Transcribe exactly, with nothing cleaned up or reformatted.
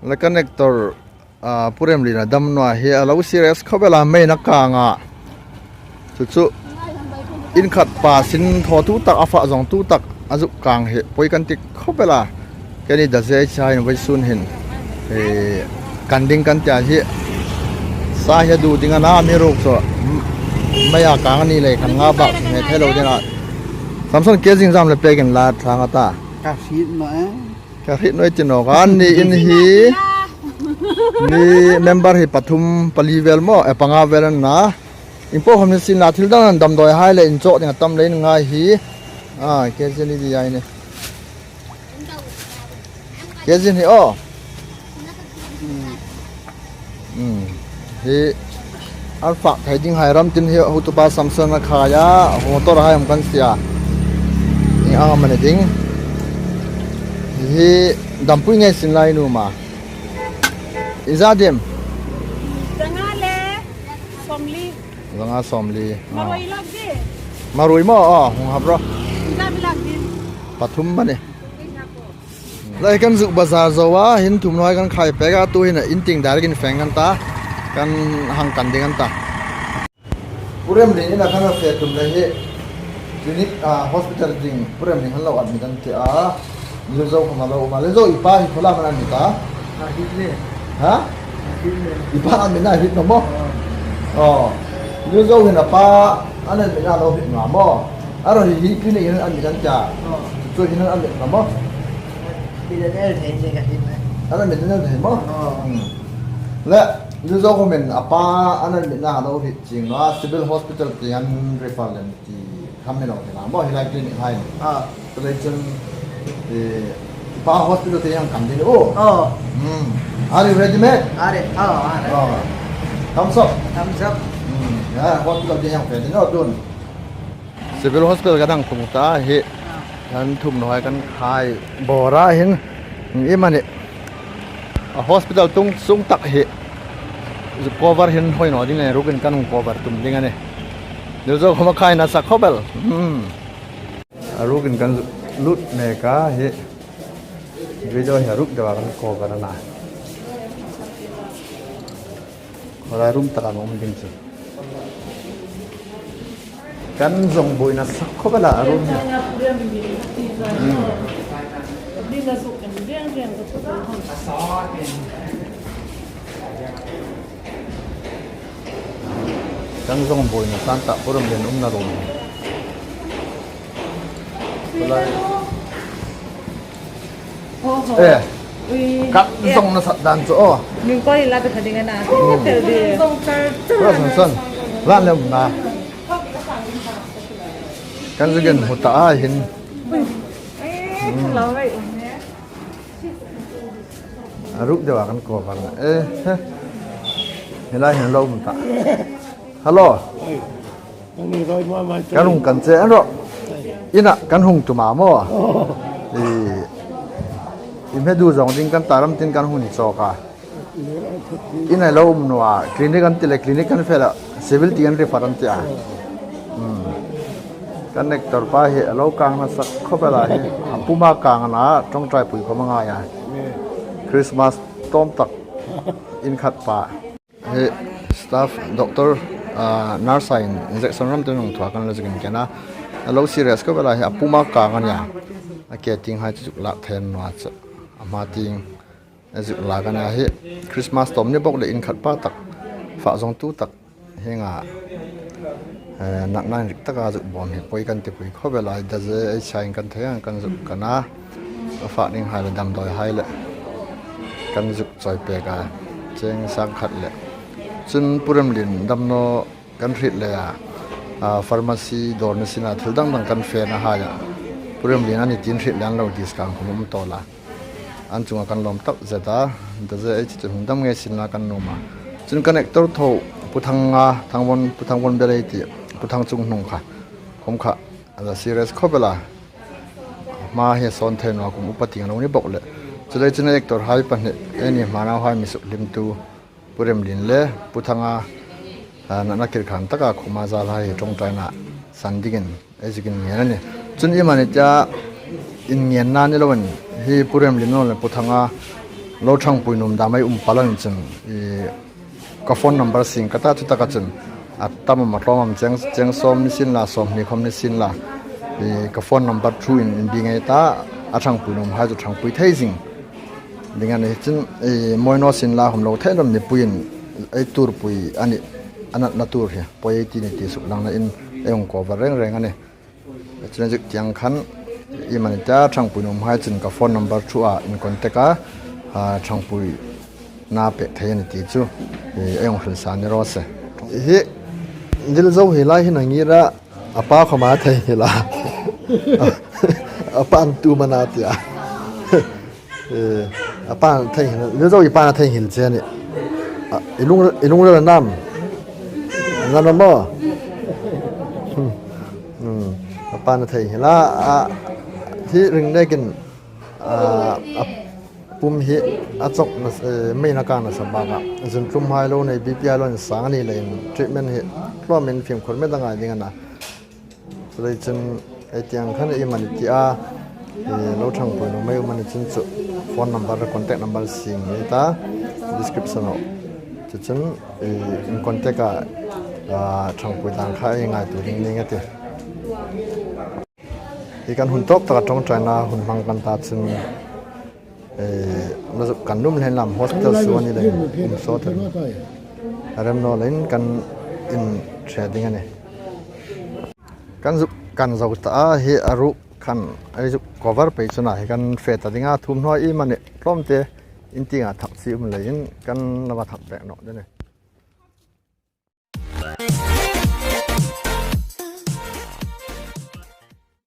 Le kan actor, ah, Pu Remlien a dam naw a hi a lo serious khawp el a, mei a kang a. Chu chu, inkhat pa sin thaw tu tak, a fa zawng tu tak, a zuk kang hi poi kan ti khawp el a. Keini da zai chai in vawisun hin, eh, kan ding kan tia hi. Sa hi a du ding a na, mi ruk chu, m-, mei a kang a ni lei khan nga bak hme thei lo ding a. Samson, ke zing zam le pek in la thlang a ta. Ka hriet naw e. Ka hriet naw e ti naw ka ni in hi. Mi member hi pathum pali vel maw, eh, panga vel an na. Inpawm khawm ni sin la, thil dang an damdawi hai le inchawk ding a tam leiin ngai hi. Ah, ke zin hi di ai ni. Ke zin hi aw. Hmm. Hi an fak thei ding hai ram tin hi hotupa Samson a khai a, motor hai am kan sia. Ni ang am a ni ding. Hi dampui ngei sin lai nu ma. Iza diem? Zanga le sawmli. Zanga sawmli. Marui lak di. Marui maw, aw, hung hap ro. Iza mi lak di. Pathum ma ni. Lai kan zuk bazar zo a, hin thum nuoi kan khai pek a, tu hin a in tieng dar kin feng kan ta, kan hang kan ding kan ta. Pu Remlien ina kan fe tum le hi, clinic, ah, hospital ding, Pu Remlien han lo admit an ti a, Lilzo khawm a lo um a, Lilzo i pa hi khaw lam an admit a? A hriet le. Ha? A hriet le. I pa admit na hriet naw maw? Aw. Aw. Lilzo hin a pa an admit na lo hriet naw maw? A ro hi hi clinic hin an admit an ti a. Aw. Chu hin an admit naw maw? Admit an el thei ni ka hriet le. An admit an el thei maw? Aw. Hmm. Le, Lilzo khawmin a pa an admit na lo hriet chieng naw a, civil hospital tieng an refer lem ti kham ni lo hriet naw maw, hi lai clinic hai. Ah. Chu lai chun, eh, pa hospital tieng kan ding u. Oh. Hmm. Are you ready, mate? Are. Oh, are. Oh. Thumbs up. Thumbs up. Hmm. Ya, hospital tieng fe ding naw tun. Civil hospital kan hang tlung ta hi. Ah. Kan thum nuoi kan khai bawr a hin. Iemani. A hospital tung sung tak hi. Cover hin hoi naw ding le rukin kan hung cover tum ding a nih. Lilzo khawm a khai nasa khawp el. Hmm. A rukin kan lut mek a hi. Video hi a ruk deuha kan cover a na. Khawlai room taka an um ding chu. Kan zong buoi nasa khawp el a, a room hi. Hmm. Kan zong buoi nasa an ta, Pu Remlien umna room. Khawlai. Ho, ho. Eh. Ui. Kan zong nasa dan chu aw. Min ko ila ka thading ana. Hmm. Fel di. Zong fel. Kura san san. Lan le um na. Kan zuk en hmu ta a hin. Ui. Eh, hmm. Lo rei um ne. A ruk deuha kan cover na. Eh, he. Hi lai hin lo um ta. Hello. Kan hung kan che an ro. Ina kan hung tum a maw. I, i hme du zong ding kan ta ram tin kan hung chawk a. Ina lo um naw a, clinic an ti le, clinic kan fe la, civil tieng an refer an ti a. Hmm. Kan actor pa hi a lo kang nasa khawp el a hi. A puma kang a na, ṭawngṭaipui khawm a ngai a. Christmas tawm tak inkhat pa. Hi staff, doctor, ah, nurse-in injection ram te nung thua kan lo zuk inken a. A lo serious khawp el a hi, a puma kang a nia. A ke tieng hai chu zuk lak thei naw a chu. A hma tieng a zuk lak a nia hi. Christmas tawm ni bawk le inkhat pa tak. Fa zawng tu tak. Hieng a, eh, nakna inrik taka zuk bawm hi poi kan tipui khawp el a, da zai ei chai kan thei ang kan zuk kan a. A fa ding hai le damdawi hai le kan zuk chawi pek a, cheng sang khat le. Chun Pu Remlien dam naw kan hriet le a, a, pharmacy dawr ni sina thil dang dang kan fe na hai a. Pu Remlien a ni tiin hriet le an lo discount khawm um tawl a. An chunga kan lawm tak zet a, da zai ei chu hung dam ngei sin la kan nuom a. Chun kan actor tho, Pu Thanga, Thangvon, Pu Thangvon Belei ti, Pu Thangchunghnung kha, khawm kha, a la serious khawp el a. Hma hi sawn thei naw a, kum upa tieng lo ni bawk le. Chu lai chun actor hai pahni, eini hmanau hai mi sukhlimtu, Pu Remlien le Pu Thanga, a, natna kir khan taka khuma zal hai ṭawngṭaina san dingin ei zuk inngen a nih. Chun iemani tia inngenna ni loin hi Pu Remlien le Pu Thanga Lo ṭhangpui nuom dam ei um pal a ni chun, i, ka phone number sieng ka ta, chutaka chun a tam am a tlawm am, cheng, cheng sawm ni sien la, sawmhni khawm ni sien la, i, ka phone number through-in inbiek ei ta, a ṭhangpui nuomhai chu ṭhangpui thei zing ding a ni chun, i, mawi naw sien la, hum lo thei naw am, mipuiin ei tuorpui a nih, a natna tuor hi pawi ei ti ni ti sukdangnain ei hung cover reng reng a nih. Chun a zuk tieng khan, iemani tia ṭhangpui nuomhai chun ka phone number through-a in contact a, a, ṭhangpuina pek thei a ni ti chu, i, ei hung hril sa ni raw se. Hi, Lilzo hi lai hin a ngir a, a pa khawma theinghil a. A pa'n tu am a na tia. E, a pa'n theinghil, Lilzo i pa'n a theinghil che a nih. A, i lung, i lungril a nam? Ngan maw? Hmm. Hmm. A pa'n a theinghil a, a, hi ring nekin, a, a pum hi a chawk na, e, mei na ka nasa bak a. Zun tlum hai lo nei, B P hai lo insang a ni leiin treatment hi tlawmin fimkhur met a ngai ding a na. Chuleiin chun ei tieng khan iemani tia, e, lo ṭhangpui nuom ei um a ni chun chu phone number, contact number sieng ei ta, description-a. Chu chun, e, in contact-a, a, ṭhangpui dan kha ei ngaituo ding ning a tih. Hi kan hun tawp taka ṭawngṭaina hun hmang kan ta chun, e, na zuk kan nuom leiin lam hospital suo ni leiin um sawt a. A rem naw leiin kan inṭhe ding a nih. Kan zuk kan zo ta a, hi a ruk khan ei zuk cover pei chun a, hi kan fe ta ding a, thum hnuoi iemani tlawmte in tienga thak chi um leiin kan lama thak pek nawh ding a nih.